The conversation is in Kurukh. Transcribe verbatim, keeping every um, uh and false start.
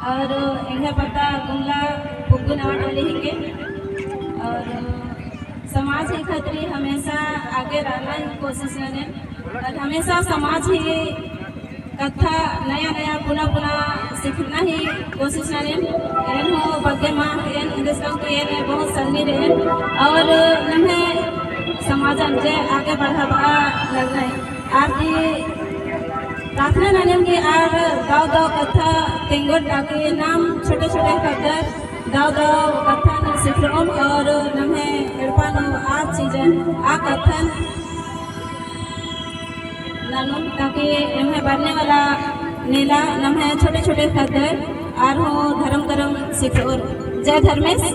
और एंग्है पता गुमला पुग्गु नावा टोली हिके। और समाज ही खतरी हमेशा आगे रहना ही कोशिश ननेन। और हमेशा समाज ही कत्था नया नया पुना पुना सीखना ही कोशिश ननेन। एन हूँ बग्गे मा एन इंदस तो एन बहुत सन्नी रहेन। और नम्है समाजन जे आगे बढ़ाबआ लगना है। आर की प्रार्थना ननेम कि आर दव दव कत्था तेंगोन ताकि नाम छोटे छोटे ख़द्दर दव दव कत्थन सिखरओम और नम्है एड़पा नू आ चीजन आ कत्थन ननोम ताकि एम्है बरने वाला नेला नम्है छोटे छोटे ख़द्दर आर हूँ धर्म करम सिखरओर। जय धर्मेस।